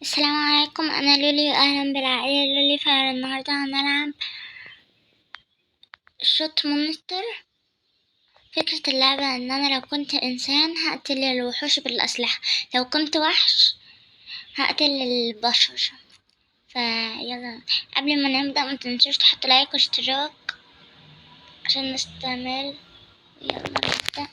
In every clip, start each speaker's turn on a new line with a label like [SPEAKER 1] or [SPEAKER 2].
[SPEAKER 1] السلام عليكم، انا لولي واهلا بالعائلة لولي. فالنهارده هنلعب Shoot Monster. فكرة اللعبة ان انا لو كنت انسان هقتل الوحوش بالاسلحة، لو كنت وحش هقتل البشر. فيلا قبل ما نبدأ ما تنسوش تحطوا like واشتراك عشان نستمر. يلا نبدأ.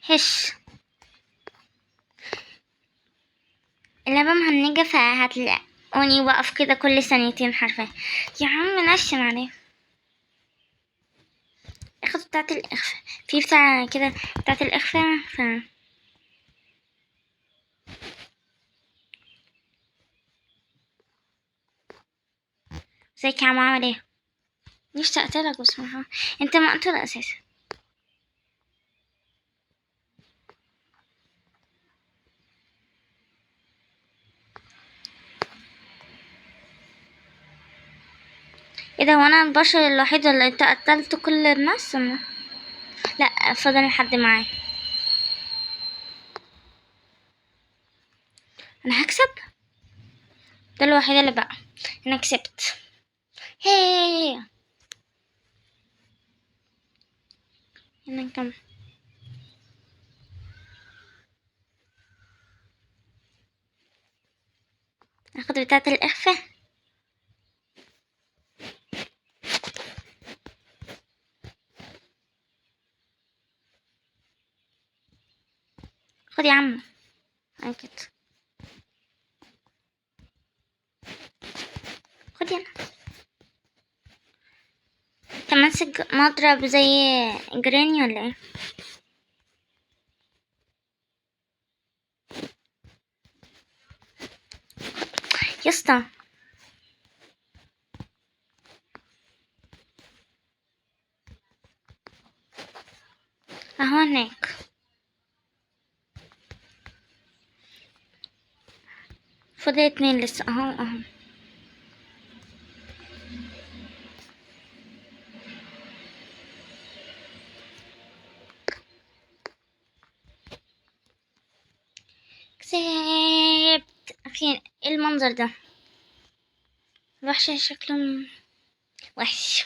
[SPEAKER 1] هش اللعبة مهنجة فهتلاقوني واقف كده كل ثانيتين حرفيا. يا عم نشن عليه. اخد بتاعة الإخفاء، في بتاع كده بتاعة الإخفاء. ف ازيك يا عم، عامل ايه؟ نفسي اقتلك بس ما انت مقتول اساسا. ايه ده، هو انا البشر الوحيد اللي انت قتلت كل الناس؟ لا فضل حد معايا. انا هكسب، ده الوحيد اللي بقى. انا كسبت. هي انا نكمل. اخد بتاعة الاخفاء. خد يا عم. انا كده. خد يلا. انت ماسك مضرب زي جراني ولا ايه؟ يا اسطى اهو هناك. فاضل 2 لسه. اهو اهو. كسبت اخيرا. ايه المنظر ده؟ الوحش شكله وحش.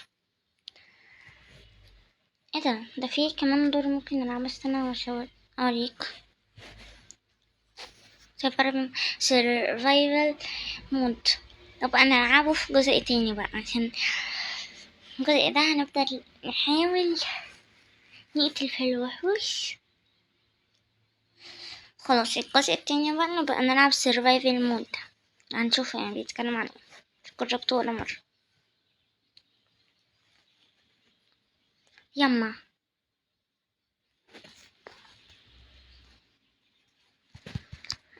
[SPEAKER 1] ايه ده؟ ده فيه كمان دور ممكن نلعبه. استنى واشاور اوريك. survival mode. طب انا العبه في جزء تاني بقى، عشان الجزء ده هنفضل نحاول نقتل في الوحوش. خلاص الجزء التاني بقى نبقى نلعب survival mode. هنشوف بيتكلم عن ايه. جربته ولا مرة. يما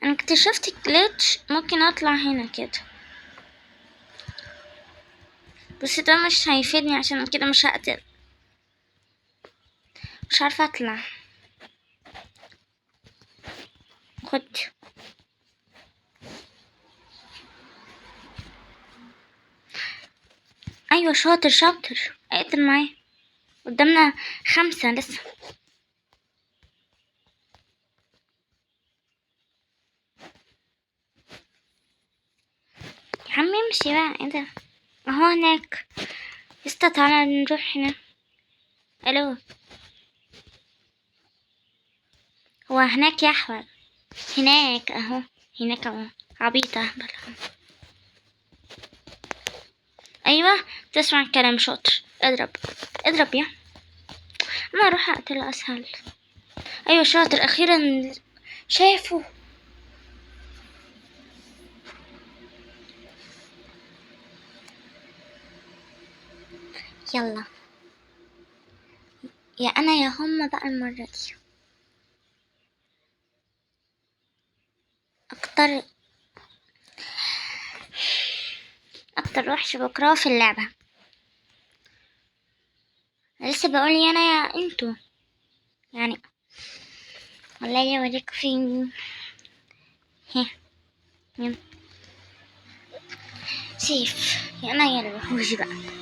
[SPEAKER 1] انا اكتشفت جليتش، ممكن اطلع هنا كده، بس ده مش هيفيدني عشان كده مش هقدر، مش عارفة اطلع. خد ايوه شاطر شاطر، اقتل معايا. قدامنا 5 لسه. يا عم امشي بقى. ايه ده؟ اهو هناك. لسه تعالى نروح هنا. الو هو هناك يا احمد، هناك اهو، هناك اهو. عبيطة اهبل. ايوه تسمع الكلام شاطر. اضرب اضرب يا انا اروح اقتله اسهل. ايوه شاطر، اخيرا شافه. يلا يا انا يا هما بقى المرة دي. اكتر وحش بكرهه في اللعبة. أنا لسه بقول يا انا يا انتو، والله يوريكم فين. ها يلا سيف يا انا يا الوحوش بقى.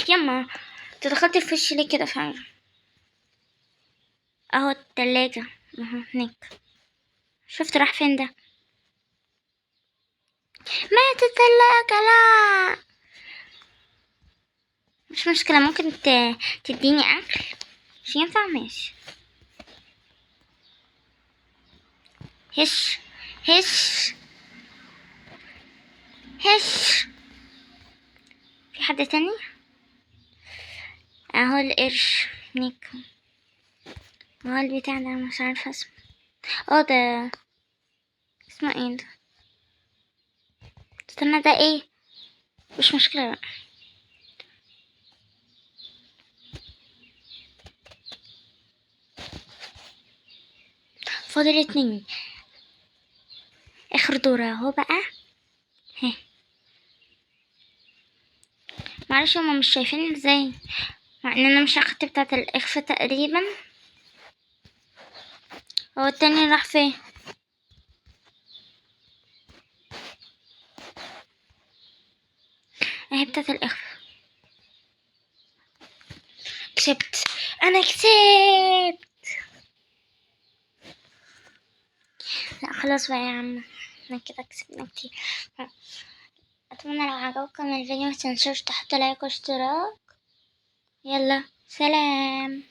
[SPEAKER 1] يما انت دخلت في وشي ليه كده فعلا؟ اهو التلاجة اهو هناك. شفت راح فين ده؟ مات التلاجة. لا مش مشكلة، ممكن تديني اكل؟ مش ينفع؟ ماشي. هش هش هش. في حد تاني؟ اهو القرش هناك، اهو البتاع ده مش عارفة اسمه. ده اسمه ايه ده؟ استنى ده ايه؟ مش مشكلة بقى. فاضل 2. اخر دور اهو بقى. ها معلش هما مش شايفين ازاي، مع ان انا مش اخدت بتاعة الاخفاء تقريبا. هو التاني راح فين؟ اهي بتاعة الاخفاء. كسبت، انا كسبت. لا خلاص بقى يا عم، احنا كده كسبنا كتير. اتمنى لو عجبكم الفيديو متنسوش تحطوا لايك واشتراك. يلا سلام.